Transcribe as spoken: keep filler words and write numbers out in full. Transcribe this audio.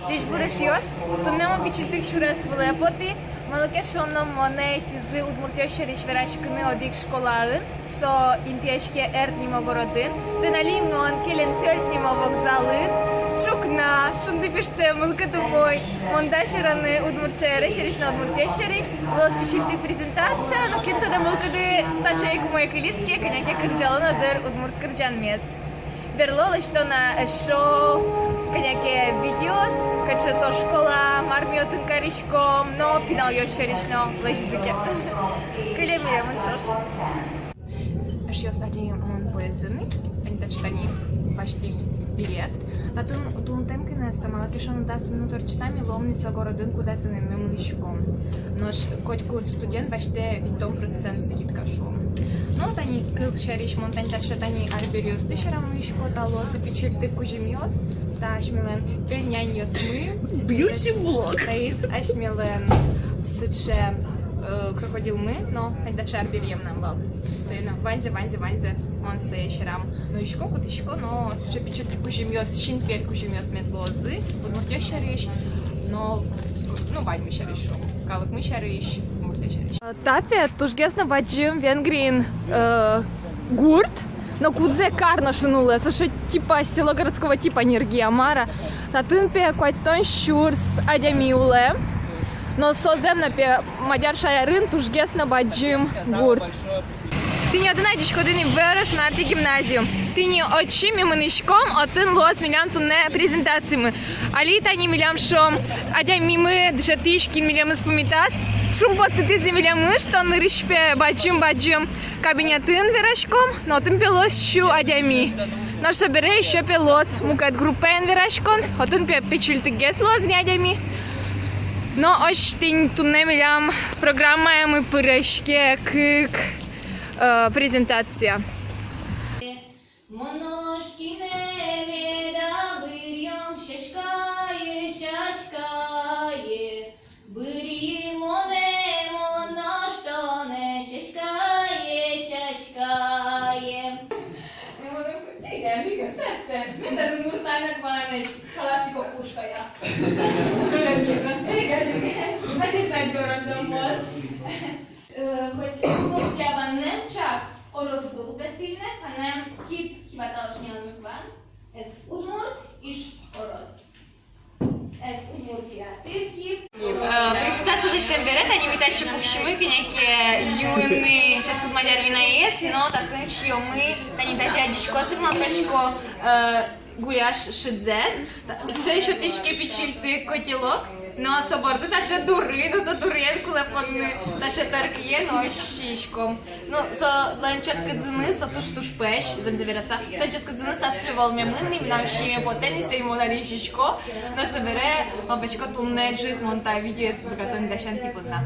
Ӟечбур, эшъёс! Туннэ мон пичильтык сюрес вылэ потӥ, малы ке шуоно, монэ ӧтизы Удмуртиос сярысь вераськыны одӥг школаын, со интыяське Эрд нимо городын, соин али мон Келленфельд нимо вокзалын, ӵукна, шунды пиштэ, мылкыд умой, мон дась вераны удмурт шаерез сярысь но Удмуртиез сярысь, луоз пичильтык презентация, но кин тодэ, мылкыды таӵе ик умой кылиз ке, кӧня ке кырӟало но дыр удмурт кырӟанмес. Берло лэсьто на эшшо кӧня ке видеос, кыӵе со школа, мар ми отын кариськом, но пиналъёс сярысь но лэзизы ке. Кылем милемын ӵош. Эшъёс, али мон поездын ик, тани таӵе тани басьтӥ билет. Татын тунтэм гинэ со, малы ке шуоно, дас минут ортчыса ми луом ни со городын, кудаз ини ми мынӥськом. Нош котькуд студент басьтэ витьтон процент скидка, шуом. Но тани кыл сярысь, мон тани таӵе тани арбериосты сьӧрам нуисько, та луозы пичильтык кузьымъёс, та асьмелэн пельняньёсмы. Бьюти-блог. Таиз асьмелэн сыӵе, э, крокодилмы, но тани таӵе арберием мынам вал. Соин но ваньзэ, ваньзэ, ваньзэ мон сое сьӧрам нуисько, кутӥсько, но сыӵе пичильтык кузьымъёс, синпель кузьымъёс мед луозы Удмуртиос сярысь, но, ну, ваньмы сярысь, шуом, калыкмы сярысь, Удмуртиос сярысь. Та пе тужгес но бадӟым Венгриын, э, гурт, но кудзэ кар но шуыны луэ, со сыӵе типа село городского типа, нергия мар-а. Татын пе куатьтон сюрс адями улэ, но со зэм но пе Мадьяр шаерын тужгес но бадӟым гурт. Тӥни отын адӟиськоды ини Вӧрӧшмарти гимназиум. Тӥни отчы ми мынӥськом, отын луоз милям туннэ презентациямы. Али тани милям, шуом, адямимы дышетӥсь, кин милемыз пумитаз, шумпоттытӥз ни милемыз, что нырысь пе бадӟым-бадӟым кабинетын вераськом, но отын пе луоз сю адями. Нош собере ещё пе луоз мукет группаен вераськон, отын пе пичильтыкгес луоз ни адями. Но озьы тӥни туннэ милям программаямы пыриське кык, э, презентация. Мон нош кинэ меда быръём, сяськае, сяськае, быръи монэ, мон нош тонэ, сяськае, сяськае. Тӥляд ик тасэ, меда удмуртлэн ик вань Калашников пушкая. Тӥляд ик. Спасибо, что дорого, вот. Э, хоть удмуртия ваннэн чак, орос лул пе сыльнэ, канем кид кивалтӥсь нимы вань, ӧс удмурт, иж орос. Ӧс Удмуртия, тӥр кип. Э, презентация лэсьтэм бере, тани ми татчы пуксимы кӧня ке юыны ческыт мадьяр винаез, но татын сиёмы, тани тазьы адӟиськоды, малпасько, э, гуляш шыдзэс. Та-, сыӵе сётӥське пичильтык котелок, но со борды таӵе дуры, но со дурыен кулэ понны таӵе таркае, но сииськом. Ну, солэн ческытзыныз, со туж-туж пӧсь, зэмзэ вераса. Солэн ческытзыныз татчы вӧлмемын ни, мынам сиеме потэ ни, соин мон али сиисько, но собере, малпасько, туннэ ӝыт мон та видеоез быгато ни дасяны тӥ понна.